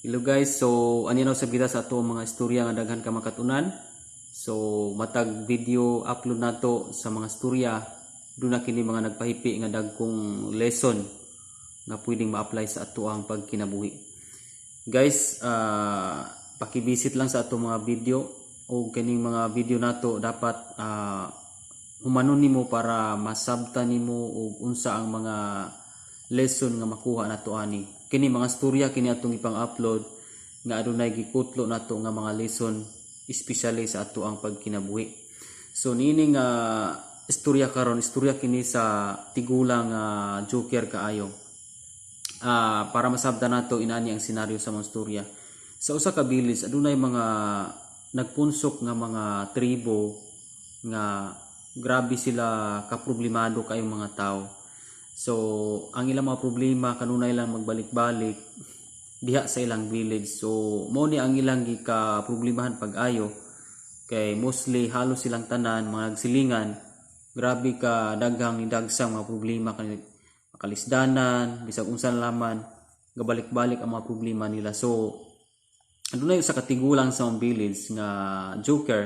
Hello guys, so ani na usab kita sa ato mga istorya nga daghan ka makatunan. So matag video upload nato sa mga istorya, duna kini mga nagpahipi nga dagkong lesson nga pwedeng ma-apply sa ato ang pagkinabuhi. Guys, paki-visit lang sa ato mga video o kining mga video nato dapat humanon nimo para masabtan nimo og unsa ang mga lesson nga makuha nato ani. Kini mga storya kini atong ipang-upload nga adunay gikutlo nato nga mga lesson, especially sa ato ang pagkinabuhi. So niini nga istorya karon, istorya kini sa tigulang nga joker kaayo. Para masabtan nato, inani ang senaryo sa mga istorya. Sa usa ka village, adunay mga nagpunsok nga mga tribo nga grabe sila kaproblemado kayong mga tao. So, ang ilang mga problema kanunay lang magbalik-balik diha sa ilang village. So, mao ni ang ilang gika problemahan pag-ayo kay mostly halos silang tanan mga nagsilingan, grabe ka daghang nidagsang mga problema kanila, kalisdanan, bisag unsa laman, gabalik-balik ang mga problema nila. So, adunay usa ka tigulang sa mga village nga joker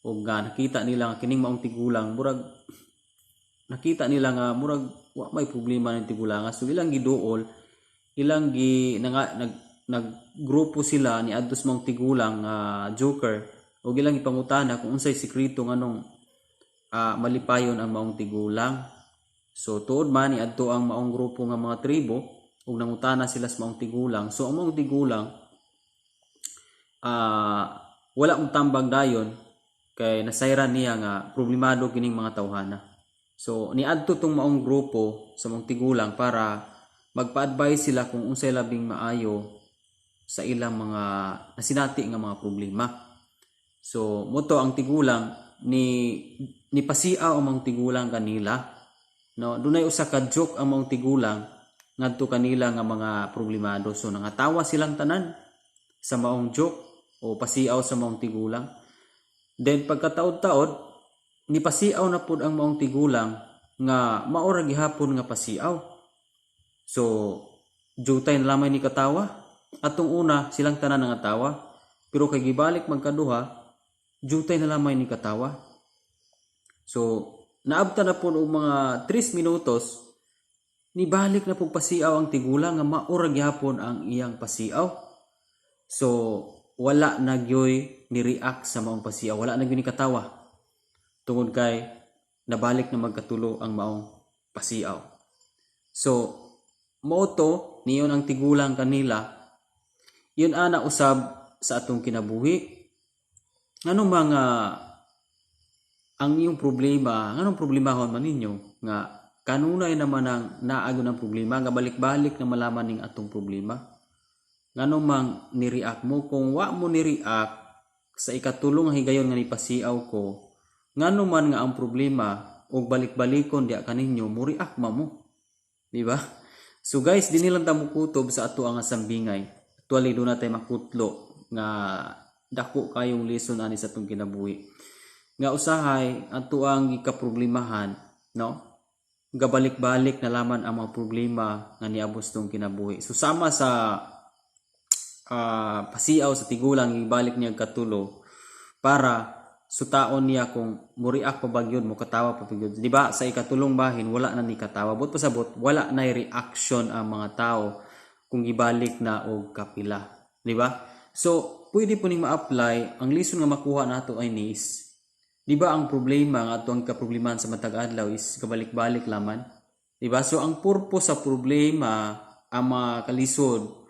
ug nga nakita nila nga kining maong tigulang, murag nakita nila nga murag wa may problema ng tigulang. So ilang giduol, ilang gi nanga, nag naggrupo sila ni adto sa maong tigulang nga joker ug ilang ipangutana kung unsay sekreto nganong malipayon ang maong tigulang. So tuod man, ni adto ang maong grupo nga mga tribo ug nangutana sila sa maong tigulang. So ang maong tigulang wala mong tambag dayon kay nasayran niya nga problemado kining mga tawhana. So niadto tong maong grupo sa maong tigulang para magpa-advise sila kung unsay labing maayo sa ilang mga nasinati nga mga problema. So moto ang tigulang ni pasiaw ang maong tigulang kanila. No, dunay usa ka joke ang maong tigulang ngadto kanila nga mga problemado. So nangatawa silang tanan sa maong joke o pasiaw sa maong tigulang. Then pagkataod-taod, ni pasiaw na pud ang maong tigulang nga mao ra gihapon nga pasiaw. So jutay na lamay ni katawa. Atong una silang tanan nangatawa, pero kay gibalik magkaduha, jutay na lamay ni katawa. So naabta na pud og mga 3 minutos, nibalik na pug pasiaw ang tigulang nga mao ra gihapon ang iyang pasiaw. So wala na gyoy ni react sa maong pasiaw, wala na gyoy ni katawa. Tungod kay nabalik na magkatulo ang maong pasiaw. So mao to niyon ang tigulang kanila. Yun ana usab sa atong kinabuhi. Ngano mga ang iyong problema, nganong problemahon man ninyo nga kanunay naman ang naago ng problema nga balik-balik na malaman ning atong problema? Ngano mang ni-react mo? Kung wa mo ni-react sa ikatulong nga higayon nga nipasiaw ko, ngano man nga ang problema og balik-balikon diya kaninyo, mo react ma mo, di ba? So guys, dinhi lang ta mokutob sa ato ang sambingay. Actually, duna tay makutlo nga dako kayong lesson ani sa atong kinabuhi nga usahay ato ang gikaproblemahan, no, gabalik-balik na laman ang mga problema nga niabot sa atong kinabuhi. So sama sa pasiaw sa tigulang, ibalik niya katulo para sutaon niya kung muriak pa ba gyud, mo katawa pa ba gyud. Di ba sa ikatulong bahin, wala na ni katawa? But pasabot, wala na reaction ang mga tao kung ibalik na og kapila, di ba? So pwede po ning ma-apply. Ang lesson nga makuha nato ay nis, di ba, ang problema nga ato ang kaproblemahan sa matag adlaw is kabalik-balik laman, di ba? So ang purpose sa problema, ang mga kalisod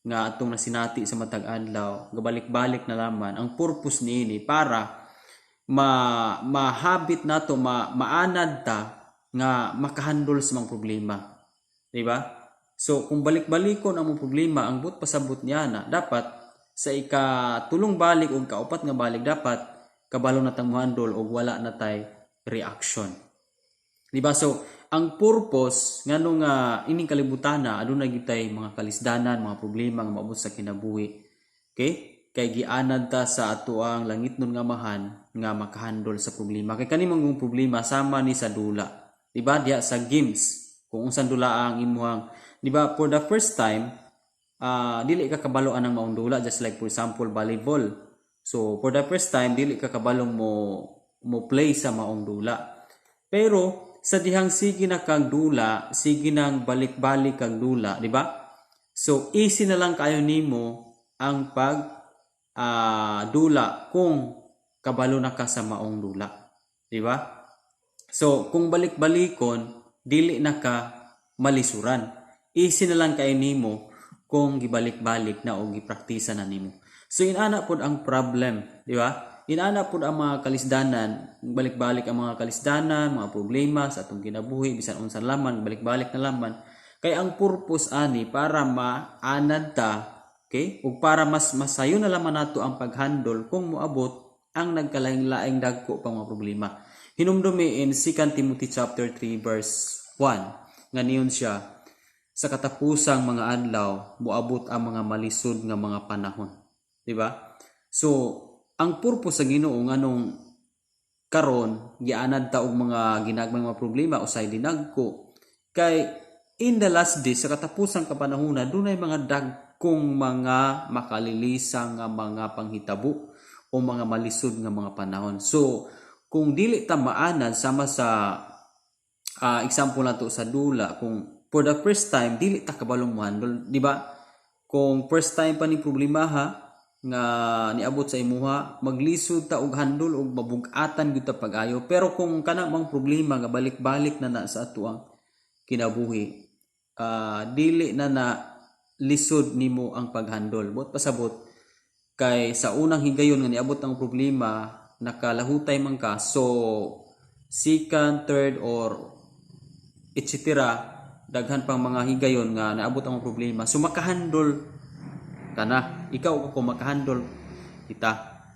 nga atong nasinati sa matag adlaw, gabalik-balik na laman, ang purpose niini para ma mahabit nato, maanad ta nga makahandle sa mga problema, di ba? So kung balik-balikon ang mga problema, ang but pasabot niya na dapat sa ikatulong balik o kaupat nga balik, dapat kabalo na tang mohandle og wala na tay reaction, di ba? So ang purpose ngano nga ining kalibutan na aduna gitay mga kalisdanan, mga problema nga maabot sa kinabuhi, okay, kay gianad ta sa atoang langitnon nga Amahan nga makahandle sa problema, kay kani mong problema sama ni sa dula, di ba? Diha sa games, kung unsang dula ang imuhang, di ba, for the first time. Dili ka kabalo anang maong dula, just like for example, volleyball. So for the first time, dili ka kabalong mo play sa maong dula. Pero sa dihang sige na kang dula, sige nang balik-balik kang dula, di ba? So easy na lang kayo nimo ang pag dula kung kabalo na ka sa maong dula, di ba? So kung balik-balikon, dili na ka malisuran. Easy na lang kay nimo kung gibalik-balik na o gipraktisa na nimo. So inana pod ang problem, di ba? Inana pod ang mga kalisdanan, balik-balik ang mga kalisdanan, mga problema sa atong kinabuhi, bisan unsa laman, balik-balik na laman. Kay ang purpose ani para maanad ta, okay? Ug para mas masayo na laman nato ang paghandle kung moabot ang nagkalaing-laing dagko pang mga problema. Hinumdumi in 2 Timothy chapter 3 verse 1 nga niyon siya, sa katapusang mga adlaw moabot ang mga malisod nga mga panahon. Di ba? So, ang purpose sa Ginoo nganong karon gianad ta og mga ginagmay mga problema, usay dinagko, kay in the last days, sa katapusang kapanahona, dunay mga dagkong mga makalilisang nga mga panghitabo o mga malisod nga mga panahon. So, kung dili ta maanad, sama sa example nato sa dula, kung for the first time dili ta kabalong mohandle, di ba? Kung first time pa ni problema ha nga niabot sa imuha, maglisod ta og handle og mabug-atan gyud ta pag-ayo. Pero kung kanang mga problema nga balik-balik na na sa atoang kinabuhi, dili na na lisod nimo ang paghandle. Buot pasabot, kay sa unang higayon nga niabot ang problema, nakalahutay man ka, so second, third or etc., daghan pang mga higayon nga naabot ang problema, so makahandle ka na. Ikaw ko makahandle kita,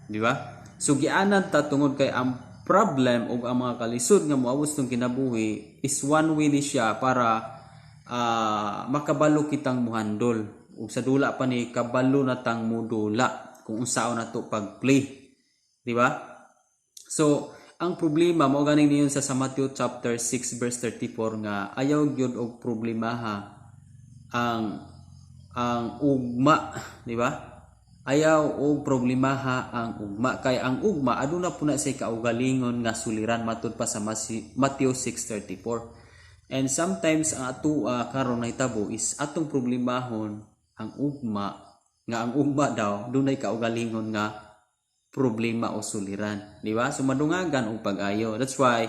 di ba? So gianan ta tungod kay ang problem o ang mga kalisod nga moabot sa kinabuhi is one way ni siya para makabalo kitang muhandol. Ug sa dula pa ni, kabalo na tang mudula kung unsaon na to pag-play, di ba? So ang problema mao ganing niyon sa Matthew chapter 6 verse 34 nga ayaw gyud og problemaha ang ugma, di ba? Ayaw og problemaha ang ugma kay ang ugma aduna pud na say kaugalingon nga suliran, matud pa sa Matthew 6:34. And sometimes ang atua karon nahitabo is atong problemahon ang ugma, nga ang ugma daw dunay kaugalingon nga problema o suliran, di ba? So madungagan og pag-ayo. That's why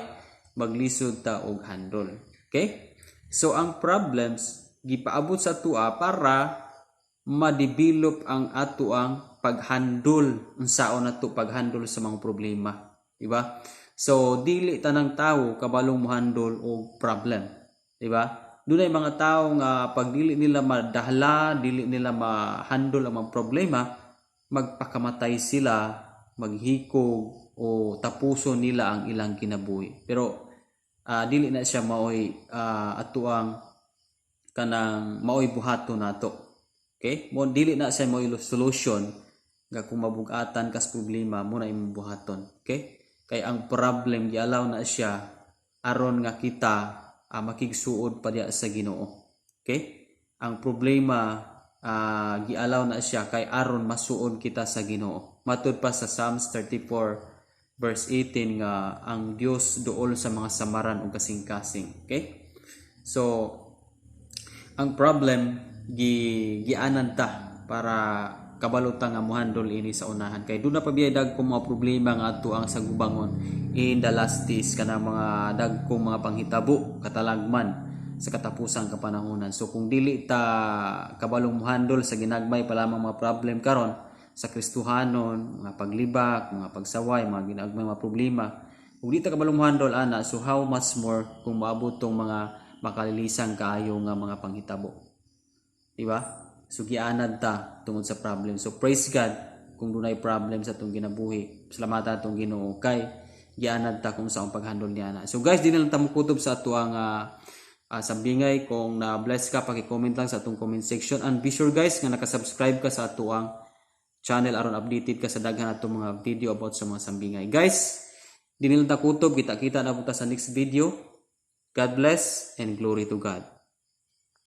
maglisod ta og handle. Okay? So ang problems gipaabot sa tua para ma-develop ang ato ang paghandle, unsaon nato paghandle sa mga problema, di ba? So dili tanang tawo kabalong mohandle og problem, di ba? Dunay mga tawo nga pag dili nila madahla, dili nila ma-handle ang mga problema, magpakamatay sila, maghikog o tapuson nila ang ilang kinabuhi. Pero dili na siya maoy atuang kanang maoy buhaton nato. Okay? Mo dili na siya maoy solution nga kung mabugatan kas problema mo na imong buhaton. Okay? Kay ang problem gialaw na siya aron nga kita makigsuod pa diya sa Ginoo. Okay? Ang problema gialaw na siya kay aron masuod kita sa Ginoo. Matud pa sa Psalms 34 verse 18 nga ang Dios duol sa mga samaran ug kasing-kasing. Okay? So ang problem gianan ta para kabalo ta nga mohandle ini sa unahan, kay duna pa biyay dagko mga problema nga ato ang sagubangon in the last days, kanang mga dagkong mga panghitabo katalagman sa katapusang kapanahonan. So kung dili ta kabalong mohandle sa ginagmay pa lamang mga problem karon sa Kristohanon, mga paglibak, mga pagsaway, mga ginagmay mga problema, kung di ta kabalong mohandle ana, so how much more kung moabot tong mga makalilisang kaayo nga mga panghitabo, di ba? So gianad ta tungod sa problem. So praise God kung dunay problem sa atong kinabuhi. Salamatan atong Ginoo kay gianad ta kung saong paghandle niya na. So guys, di na lang ta mokutob sa atuang sambingay. Kung na-bless ka, paki-comment lang sa atong comment section. And be sure, guys, nga naka-subscribe ka sa atuang channel aron updated ka sa daghan atong mga video about sa mga sambingay. Guys, di na lang ta kutob. Kita-kita na punta sa next video. God bless and glory to God.